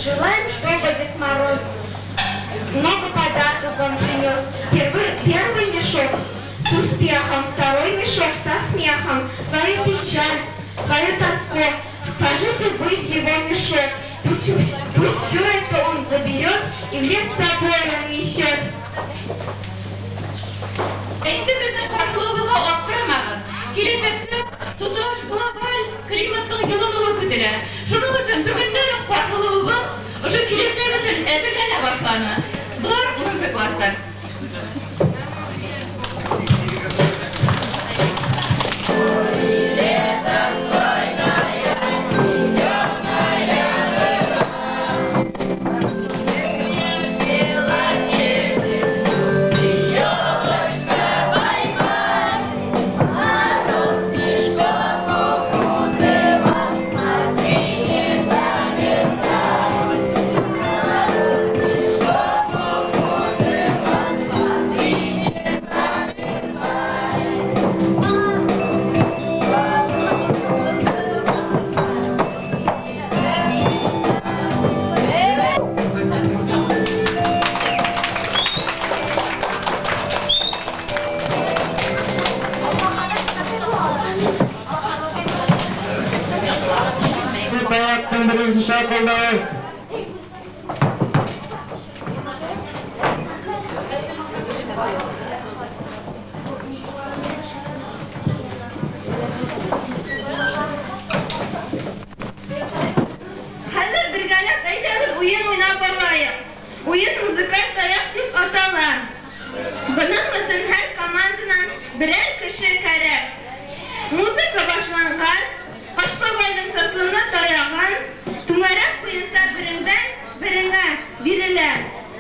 Желаем, чтобы Дед Мороз много подарков вам принес. Первый мешок с успехом, второй мешок со смехом, свою печаль, свою тоску сложите вы в его мешок. Пусть все это он заберет и в лес с собой унесет. Инде беҙҙең ҡартлығыбыҙға аптырамағыҙ. Киләсәктә тоташ глобаль климаттың йылыныуы көтөлә. Шуның өсөн бөгөндән үк ҡартлығыбыҙ ошо киләсәк өсөн әҙерләнә башланы. Былар 10 класстар. Хәҙер бергәләп әйҙәгеҙ уйын уйнап алайыҡ. Уйын музыкаль таяҡ тип атала. Бының өсөн һәр команданан берәр кеше кәрәк. Музыка башланғас, Ҡыш бабайҙың тылсымлы таяғын түңәрәк буйынса береңдән береңә бирелә.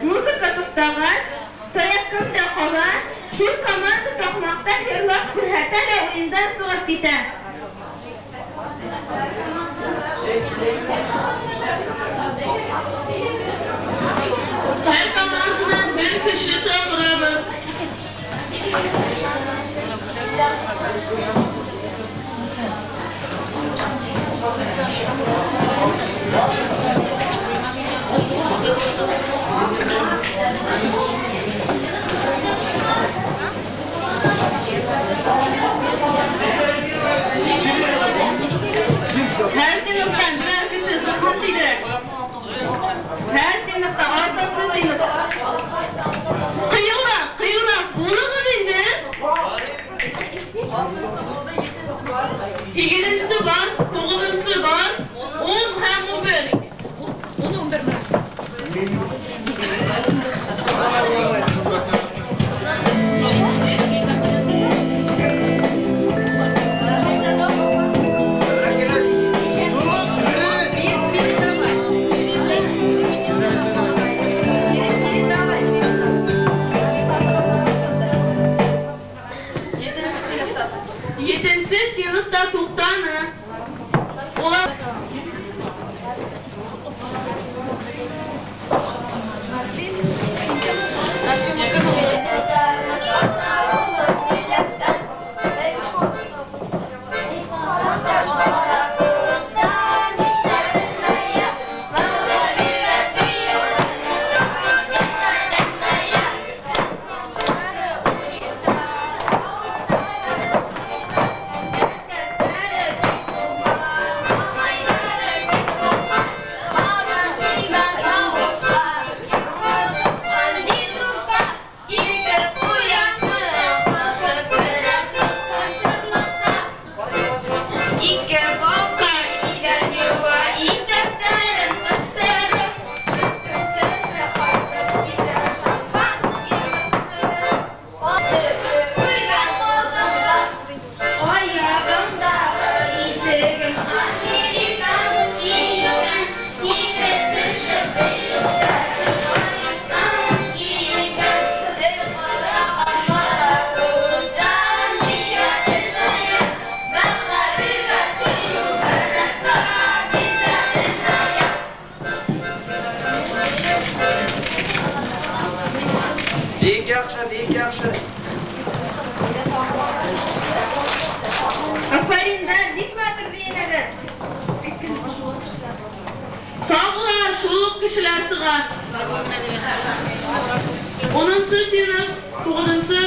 Музыка туҡтағас, таяҡ кемдә ҡала, шул команда таҡмаҡта йырлап күрһәтә лә уйындан сығып китә. Һәр команданан бер кеше саҡырабыҙ. Һәр сыйныфтан берәр кеше сыҡһын тиҙерәк. Һәр сыйныфта алтынсы сыйныф. Ҡыйыуыраҡ, ҡыйыуыраҡ булығыҙ инде. 8-нсе бар, 9-нсы бар, 10 һәм 11. 10 11 бар. Етенсе сыйныфта туҡтаны. Улар Афарин, да, бик матур бейенәләр. Тағы ла шул күп кешеләр сыға. 10-нчы сыйныф, 9-нчы.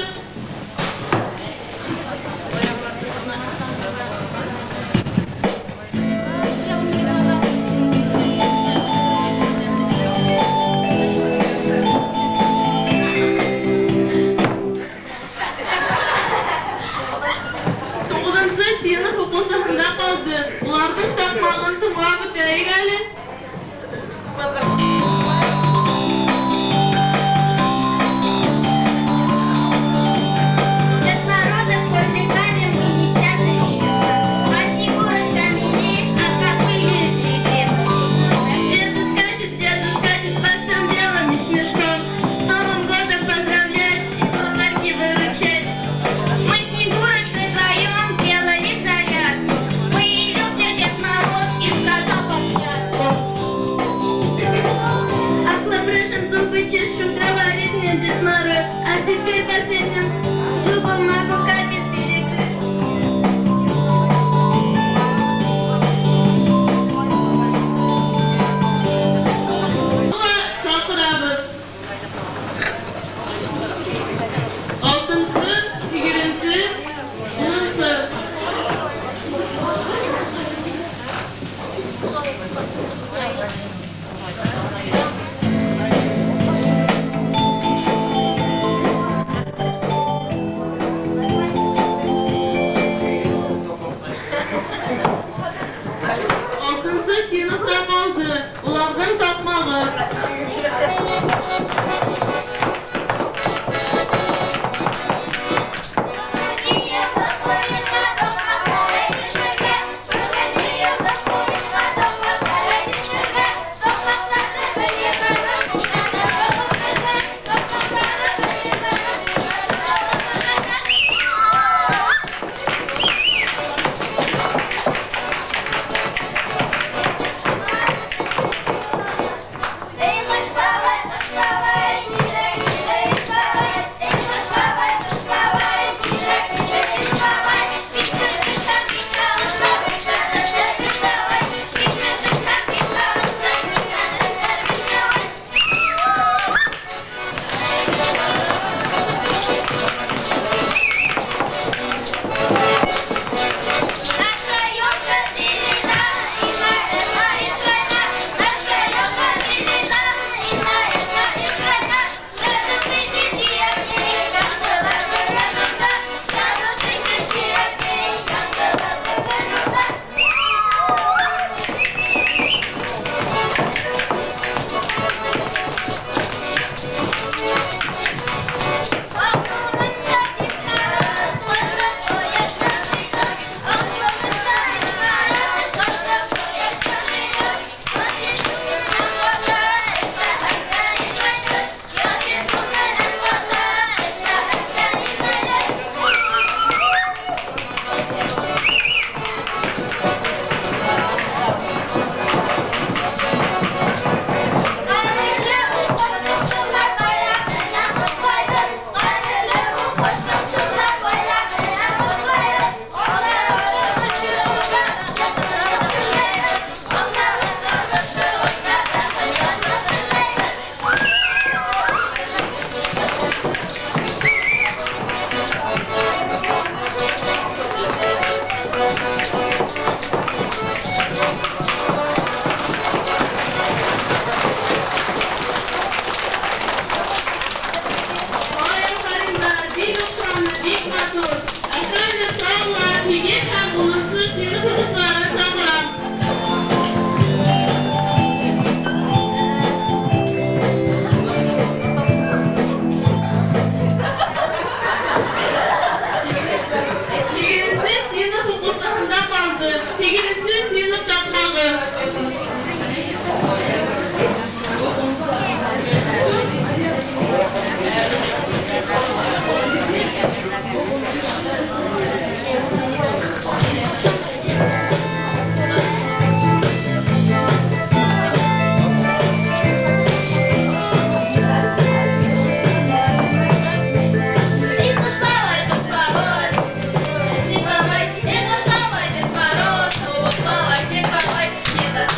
Сыйныф уҡыусыһында ҡалды. Уларҙың таҡмағын тыңлап үтәйек әле. Дед Мороза привлекаем и нечасто видится. От него раскамили, а копыли летит. Деда скачет, во всем дело не смешно. С Новым годом поздравлять и подарки выручать. Мы Снегурочкой вдвоем делали зарядку. Появился Дед Мороз и сказал поклятку. Ахлопрышем зубы чешу, говорит мне Дед Мороз. А теперь последним зубом могу капель перегрызть. Саҡырабыҙ. 6-нсы, 8-нсе, 10-нсы. 6-нсы сыйныфта ҡалды. Уларҙың таҡмағы. Эй, Кыш бабай, Кыш бабай, тиҙерәк кил, бабай. Эй, Кыш бабай, Кыш бабай, тиҙерәк кил, бабай. Бик көтөп бик һағынып, бабай. Бик көтөп бик һағынып, бабай. Наша елка зелена и нарядна и стройна. Наша елка зелена и нарядна и стройна. Сразу тысячи огней, радуга, радуга. Сразу тысячи огней, радуга, радуга. Алтынында Дед Мороз, ҡотлап ҡояш ташыйҙыр. Алтынында Дед Мороз, ҡотлап ҡояш ташыйҙыр. Яҙын күңелен ҡаса, эшләһәң күңелен ҡаса, эшләһәң күңелен. Ҡәҙерле уҡытыусылар байрам менән ҡотлайбыҙ. Ҡәҙерле уҡытыусылар байрам менән ҡотлайбыҙ. Аллаһы тормошоғоҙға бәхет теләйбеҙ. Аллаһы тормошоғоҙға бәхет теләйбеҙ. Ай, афариндар, бик оҡшаны, бик матур. Ә хәҙер тағы ла 8 һәм 10-нсы сыйныф уҡыусыларын саҡырам. 8-нсе сыйныф уҡыусыһында ҡалды. 8-нсе сыйныф таҡмағы. Эй, Кыш бабай, Кыш бабай, Дед бабай. Эй, Кыш бабай, Дед Мороз, Новый бабай, Дед бабай.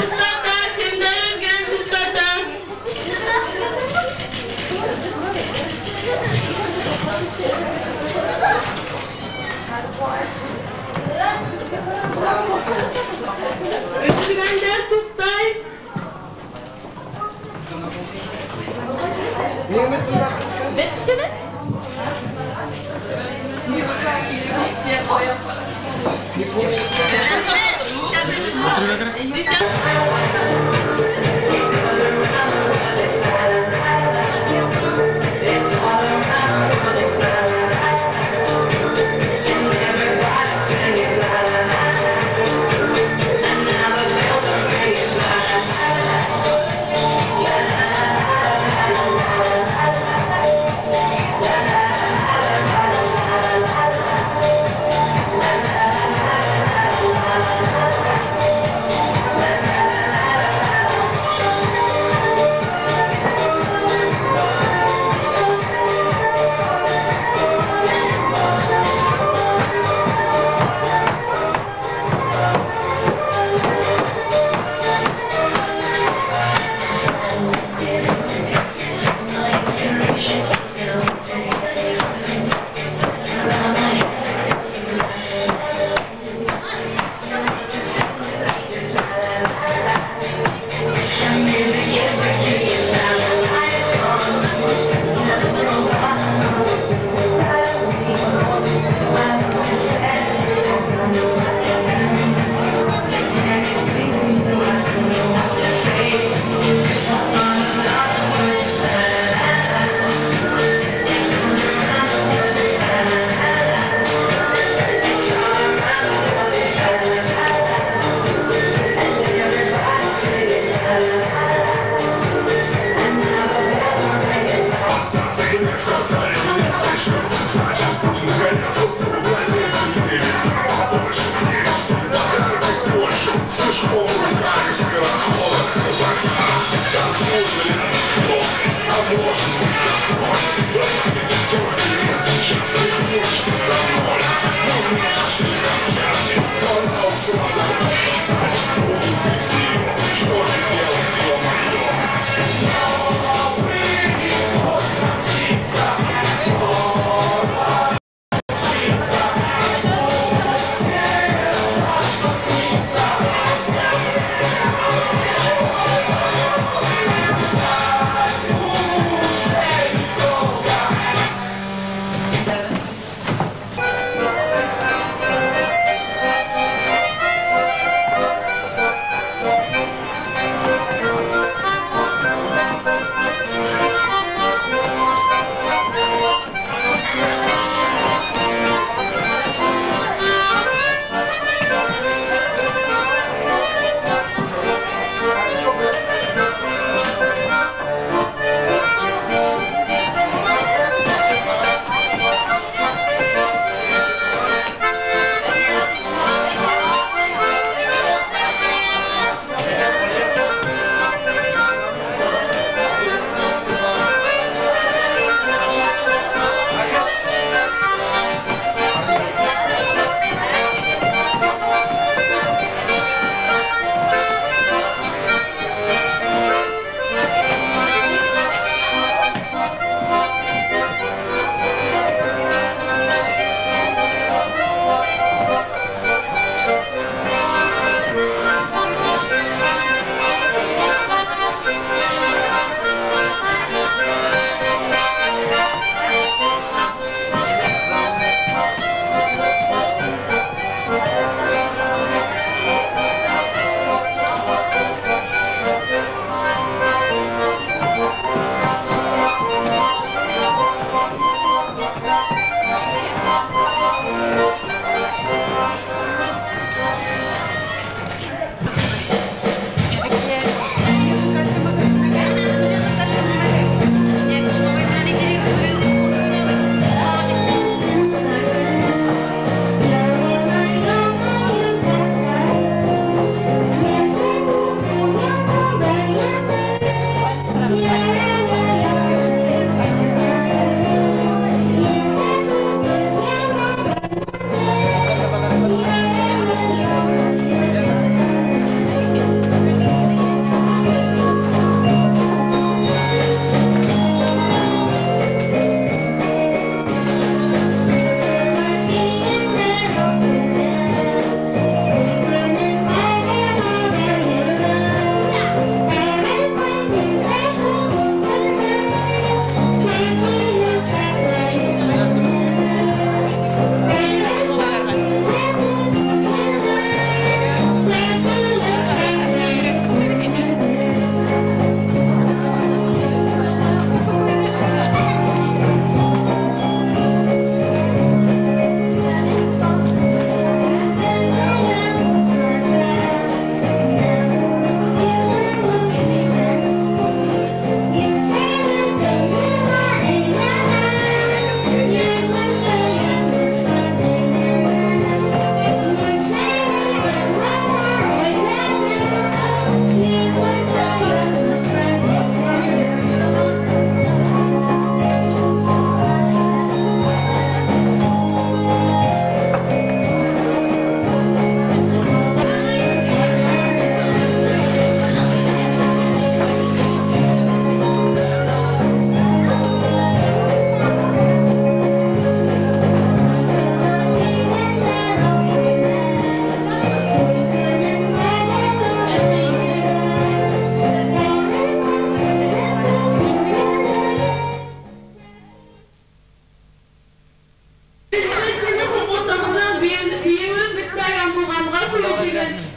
Туҡтата, кемдәр өргән, туҡтата. Өргәндәр туҡтай. Беттеме?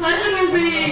Хәҙер ул бейей.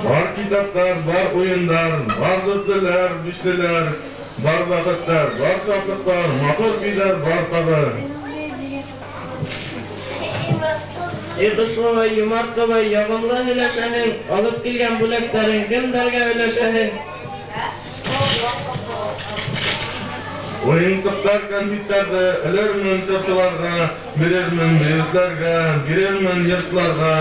Бар kitaplar, бар oyunlar, бар dörtlüler, beşliler, бар бәхетләр, бар шатлыклар, матур көйләр, бар тагы. Ирғыш бабай, йомарт бабай, яғымлы һөйләшәһең, алып килгән бүләктәрең кемдәргә өләшәһең? Уйынсыҡтар, конфеттарҙы өлөрмөн сырсыларға, бирермен бейеүселәргә, бирермен йырсыларға.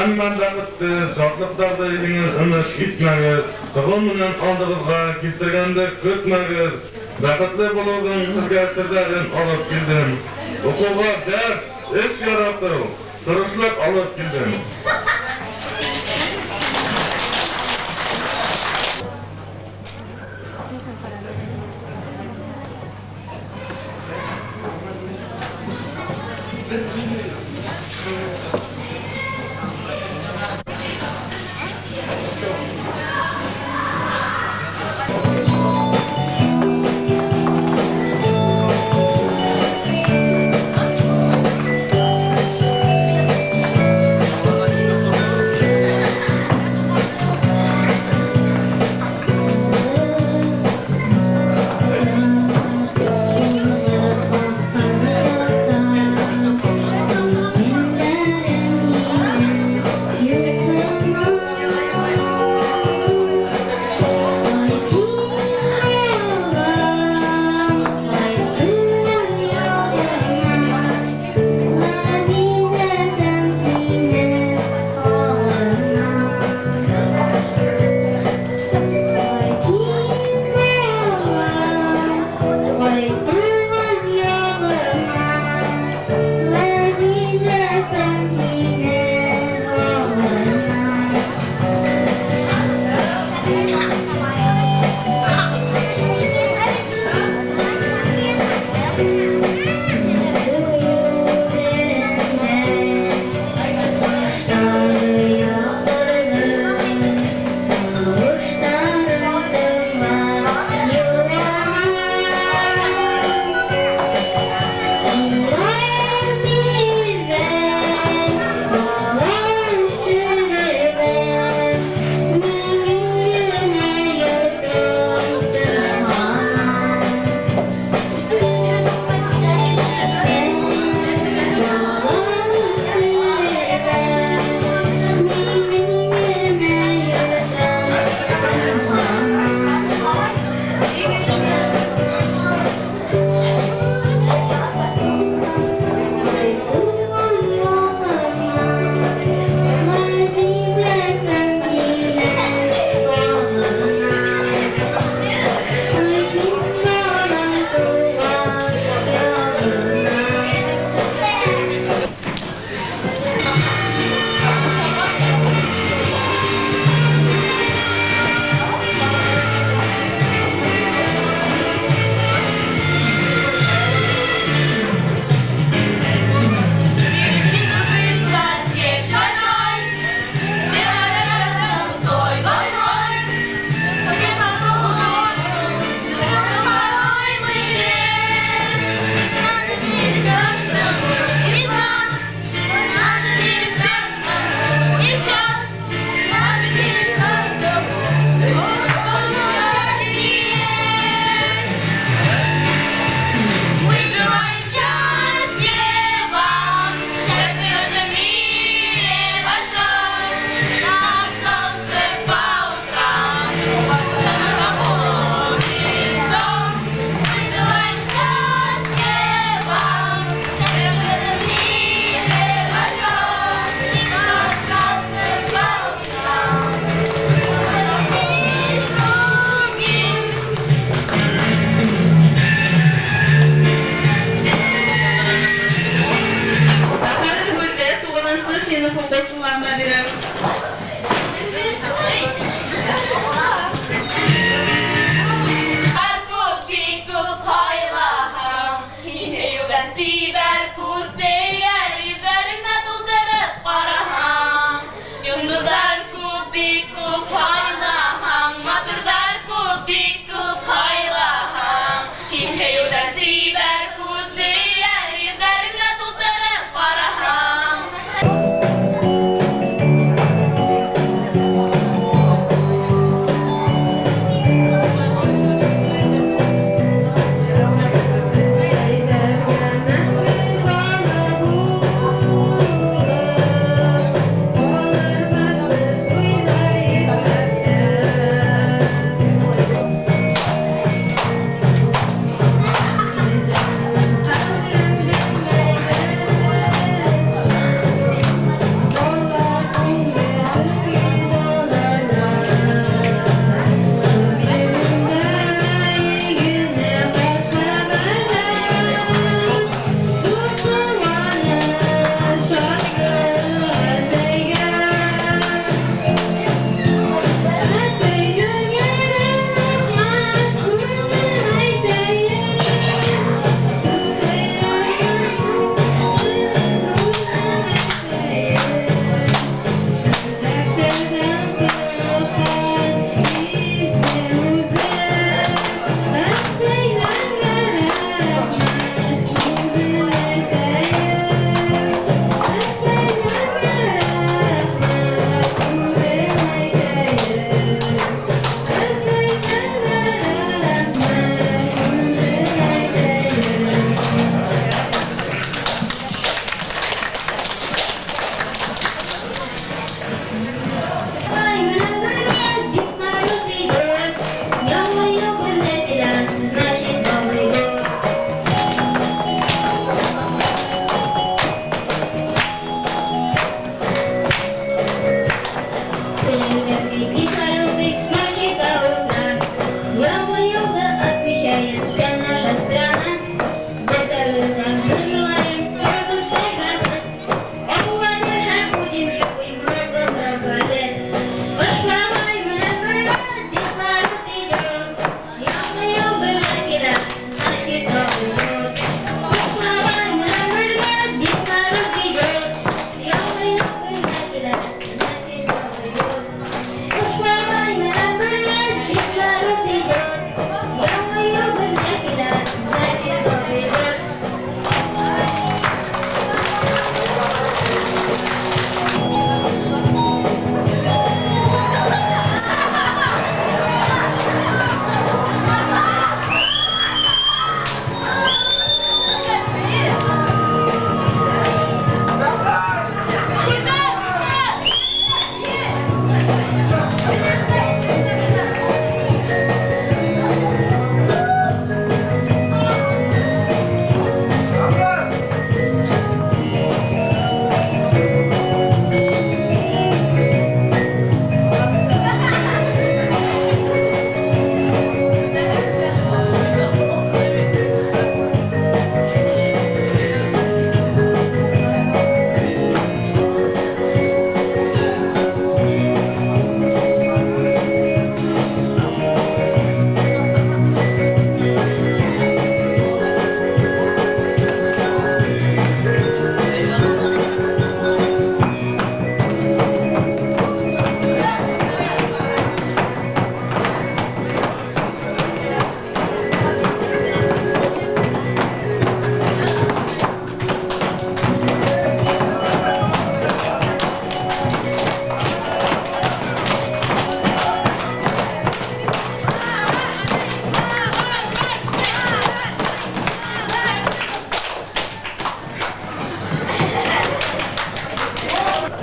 Әммә бәхетте, шатлыҡтарҙы еңел ымыш итмәгеҙ, тығыл менән алдығыҙға килтергәнде көтмәгеҙ. Бәхетле булыуҙың һеҙгә серҙәрен алып килдем. Уҡыуға дәрт, эш яратыу, тырышлыҡ алып килдем. Thank you.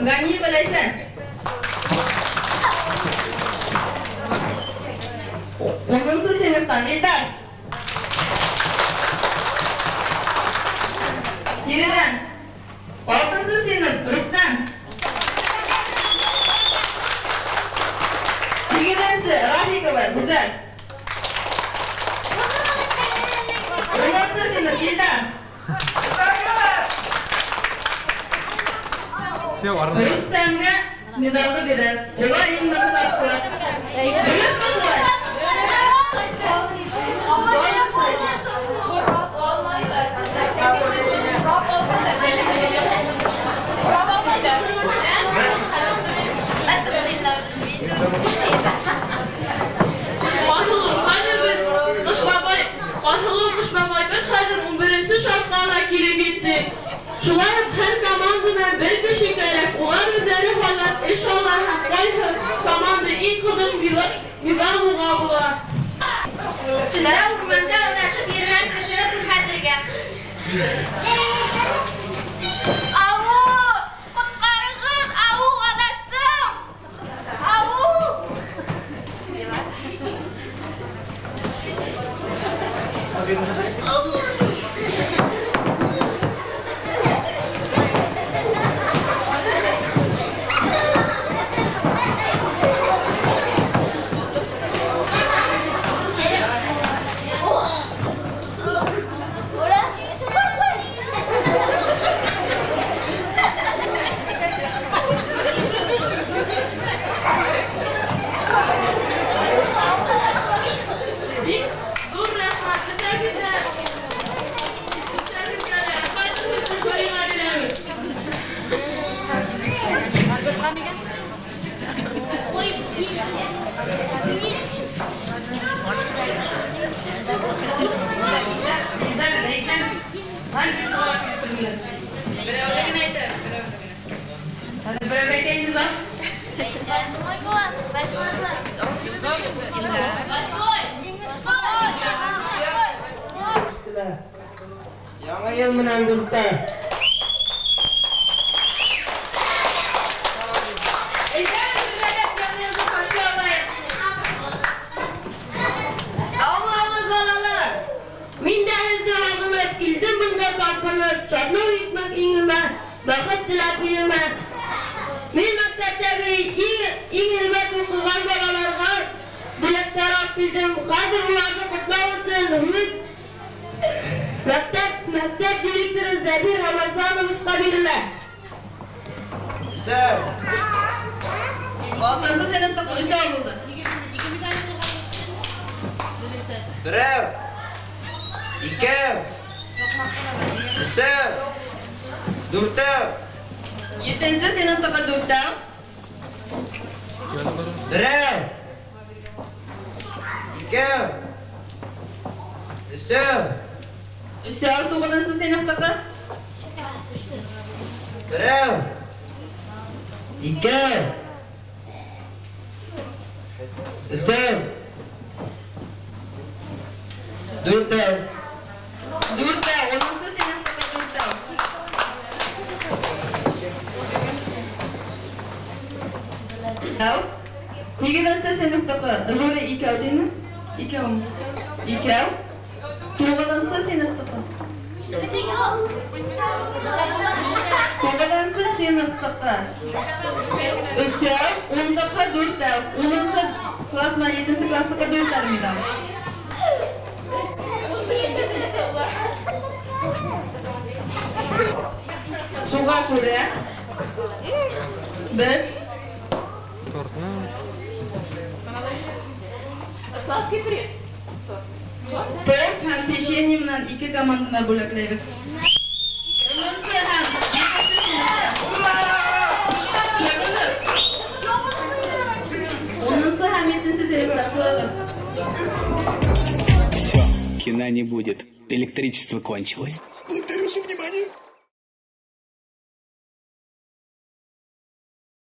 Ганиева Ләйсән. 10-нсы сыйныфтан Илдар. Киредән 6-нсы сыйныф Рөстәм. 8-нсе Рафикова Гүзәл. 10-нсы сыйныф Илдар. Рөстәмгә медалды бирә. Улар иң ныҡ тапты. Дөрөҫмө шулай? Асылы Ҡыш бабай, беҙ хәҙер 11-нсе шартҡа ла килеп еттек. Шулай уҡ һәр команданан бер кеше кәрәк. Улар үҙҙәре һайлап эш ала һәм ҡайһы команда иң ҡыҙыҡ миҙал уға була. Төндә урманда аҙашып йөрөгән кешене күрһәтергә. Ау, ҡотҡарығыҙ, ау, аҙаштым. Ау. Восьмой класс, восьмой класс. Восьмой. Шестой. Яңы йыл менән дүрттә. Ауылығыҙ балалар, мин дә һеҙҙе һағынып килдем бында талпынып, шатлыҡ итмәк иңемә, бәхет теләп илемә. Мин мәктәптәге иң һәйбәт уҡыған балаларға бүләктәр алып килдем. Хәҙер уларҙы ҡотлау өсөн һүҙ мәктәп директоры Зәбир Рамазановичҡа бирелә. Өсәү. 6-нсы сыйныфта өсәү булды. Берәү. Икәү. Өсәү. Дүртәү. 7-нсе сыйныфтаҡы дүртәү. Берәү. Икәү. Өсәү. Өсәү, 9-нсы сыйныфтаҡы. Берәү. Икәү. Өсәү. Дүртәү. Дүртәү, 10-нсы сыйныфтаҡы дүртәү. 8-нсе сыйныфтаҡы жюри икәү тиме? Икәүме? Икәү. 9-нсы сыйныфтаҡы. 9-нсы сыйныфтаҡы өсәү, 10-ҙаҡы дүртәү. 10-нсы класс менән 7-нсе класстаҡы дүртәр медаль. Шуға күрә беҙ Сладкий приз. Торт һәм печенье менән ике команданы бүләкләйбеҙ. 10-нсы һәм 10-нсы һәм 7-нсе сыйныфтар. Все, кино не будет. Электричество кончилось. Благодарю за внимание.